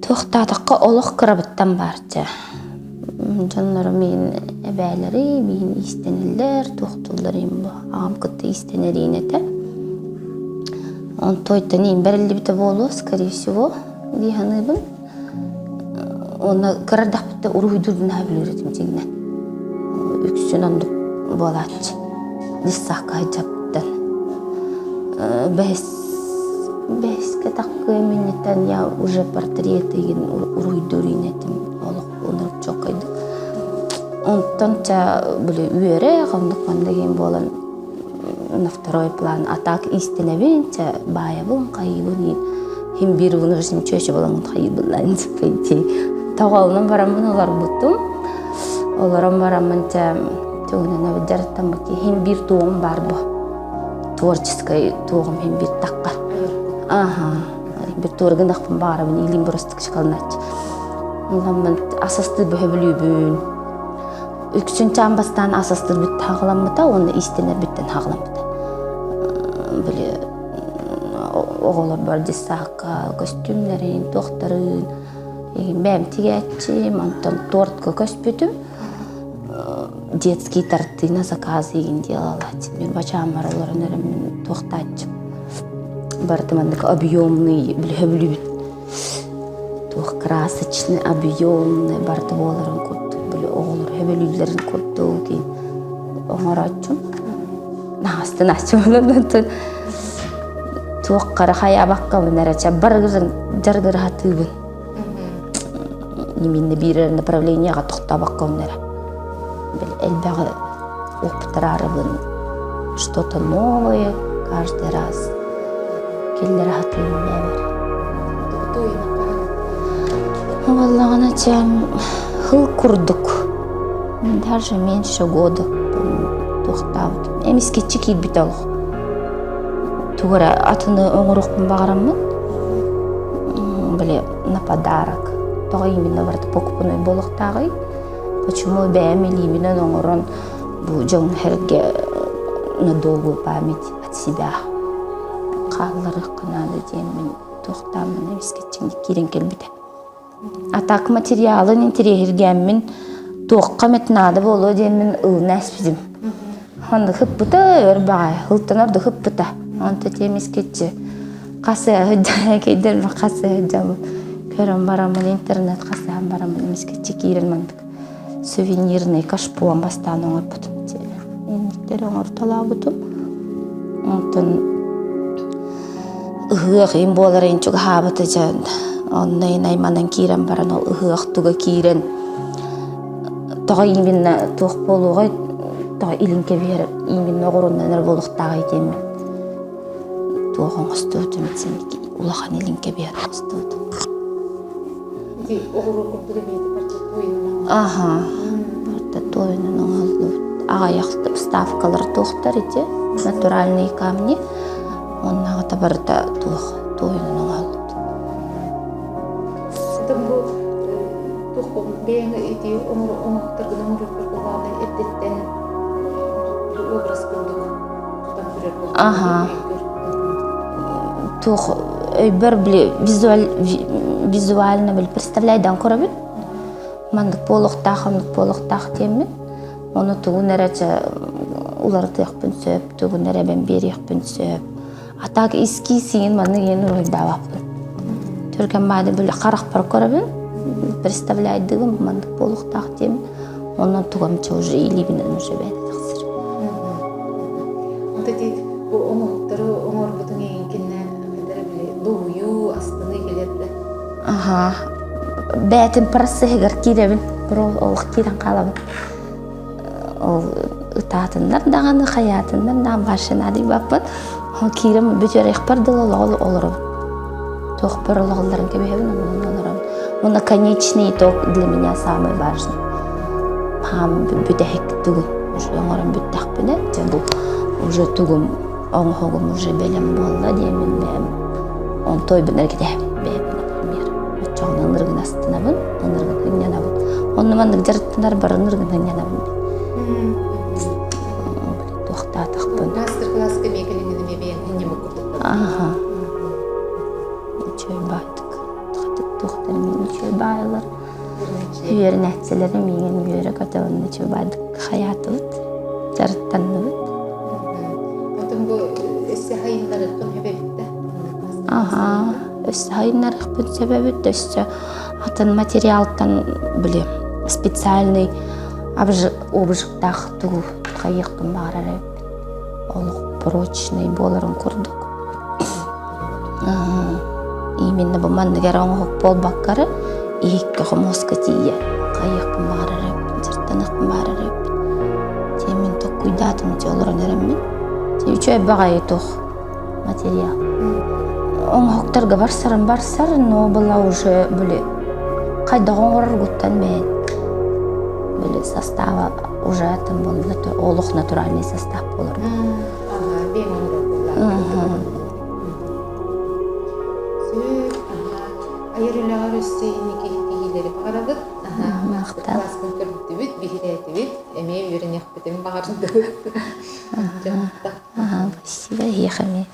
Туохтаатахха олох кырабыттан баар дьэ. Дьоннорум миигин эбээлэри миигин иистэнэллэр, туохтууллар иһин бу аҕам кытта иистэнэр иһин этэ. Онтуойтан иһин бэриллибитэ буолуо, скорее всего, дии саныыбын. Уонна кыра эрдэхпиттэн уруһуйдуурбун наһаа билэр этим дьиҥинэн. Үксүн оннук буолааччы. Дьыссаакка сылдьабыттан. Бэһис бэһискэ таххыам инниттэн я уже портрет игин уруһуйдуур иин этим олох оннук чуолкайдык. Онтон ча били үөрэх оннук маннык иһин буолан на второй план а так иистэнэбин чэ баайабын хайыыбын иин хим биир вынужден чүөчэ буламмын хайыыбын по идее тоҕолонон бараммын олорбутум олорон бараммын чэ тугунан дьарыктаммыт хим биир туоҕум баар бу творческой туоҕум хим биир тахха аха бир туора гынахпын баҕарабын илиим просто шоколаднааччы онон асастыы бөһөбүлүүбүн Үксүн чаан бастаан ас астыырбыт хаҕыламмыта уонна иистэнэрбиттэн хаҕыламмыта. Били оҕолорбор дьыссаакка көстүүмнэрин, туохтарын бэйэм тигээччим, онтон тортка көспүтүм. Детский торты на заказ игин делалааччым. Мен бачааммар олорон эрэммин туохтааччым. Барыта маннык объемный били хөбүлүүбүт туох красочный, объемный барыта буоларын курдук, били оҕолор сөбүлүүллэрин курдук оҥорооччум. Наһаастын аччыбын туох хара хайаабаккабын эрэ чэ барыгырын дьарыгыра сатыыбын. Именно биир направлениеҕа тохтообоккобун эрэ. Били элбэҕи уопутараарыбын что-то новое каждый раз киллэрэ сатыыбын бэйэбэр. Буоллаҕына чэ хыл курдук даже меньше года туохтаабытым эмискэччи киирбитэ олох тугу эрэ атыны оҥоруохпун баҕараммын били на подарок тоҕо именно барыта покупной буолуохтааҕый Почему бэйэм илиибинэн оҥорон бу дьоҥ-сэргэ на долгую память от себя хаалларыахха наада диэммин туохтааммын эмискэччи киирэн кэлбитэ. А так материалын интэриэһиргээммин туохха эмит наада буолуо диэммин ылына эспитим. Онно хыппыта өр баҕайы, ылтан ордук хыппыта. Онто эмискэччи хасыа сылдьан кэйдэрбин хасыа сылдьаммын көрөн бараммын интернет хасыһан бараммын эмискэччи киирэн маннык сувенирный кашпуон бастаан оҥорбутум инниктэри оҥортолообутум онтон ыһыах им буоларын чугаһаабыта дьэ онно айманан киирэн баран ол ыһыах туга киирэн тоҕо именно туох буолуоҕай тоҕо илин кэбиһэр именно оҕуруоннанар буолуохтааҕый диэммин туох оҥостубутум улахан илин кэбиһэр оҥостубутум Ити оҕуруо курдук эмиэ портатуойунан Аха, портатуойунан оҥоһуллубут. Аҕыйах вставкалар туохтар ити натуральные камни уоннаҕыта барыта туох туойунан оҥоһуллубут. Сытым бу туох бэйэҥ ити оҥоһуктаргын оҥороргор куһаҕаны эрдэттэн образ курдук тутан көрөр Аха. Туох өйбөр били визуаль визуально били представляйдан көрөбүн. Маннык буолуохтаах, оннук буолуохтаах диэммин. Ону тугун эрэ чэ уларытыахпын сөп, тугун эрэ эбэн биэриэхпин сөп. А так эскиз иин маннык иин уруһуйдаабаппын. Түргэн баады били харахпар көрөбүн, представляйдыгым маннык буолуохтаах диэммин. Онон тугам чэ уже илиибинэн уже бэйэтэ тахсар. Вот эти бу оҥоһуктары оҥорбутуҥ эйигиннэ били дуһуйуу, астыныы кэлэр да? Аха. Бэйэтин процеһыгар киирэбин. Олох киирэн хаалабын. Ол ытаатыннар даҕаны, хайаатыннар даҕаны вообще наадыйбаппын. Ол киирэн бүтүөрэхпэр дылы олоҕу олоробун. Туохпар олоҕулларын кэбиһэбин, онон олоробун. Уонна конечный итог для меня самый важный. Хаам бүтэһик тугун уже оҥорон бүттэхпинэ, дьэ бу уже тугум оҥоһугум уже бэлэм буолла диэммин бэйэм онтойбун эрэ кэтэһэбин бэйэбин например. Оччоҕуна ынырыгын астынабын, ынырыгын сынньанабын. Онно маннык дьарыктанар бары ынырыгын сынньанабын. Туохтаатахпын. Мастер-класска эмиэ кэлиҥҥин эмиэ бэйэҥ сынньаммыт курдук. Аха. Үчүгэй баайтык. туохтар миигин үчүгэй баайылар. Үөрэнээччилэрим миигин үөрэ-көтө уонна үчүгэй баайдык хайаатыбыт, дьарыктанныбыт. Отон бу өссө хайыннарыаххын сөп эбит да? Аһаа, өссө хайыннарыахпын сөп эбит, өссө атын материалтан били специальный обжигтаах тугу хайыахпын баҕарар эбиппин. Олох прочный буоларын курдук. Именно бу маннык эрэ оҥоһук буолбаккары иһиккэ хомуоска тиийэ хайыахпын баҕарар эбиппин, дьарыктаныахпын баҕарар эбиппин. Дьэ мин толкуйдаатым дьэ олорон эрэммин. Дьэ үчүгэй баҕайы туох материал. Оҥоһуктарга барсарым барсар, но была уже били хайдах оҥороргуттан бэйэн били состава уже атын буолла олох натуральный состав буолар. Бэйэҥ оҥорор буоллаҕа. Сүр, айар үлэҕэр өссө инники ситиһиилэри баҕарабыт. Мастер-классын көрдүбүт, биһирээтибит, эмиэ үөрэниэхпитин баҕардыбыт. Спасибо, эһиэхэ эмиэ.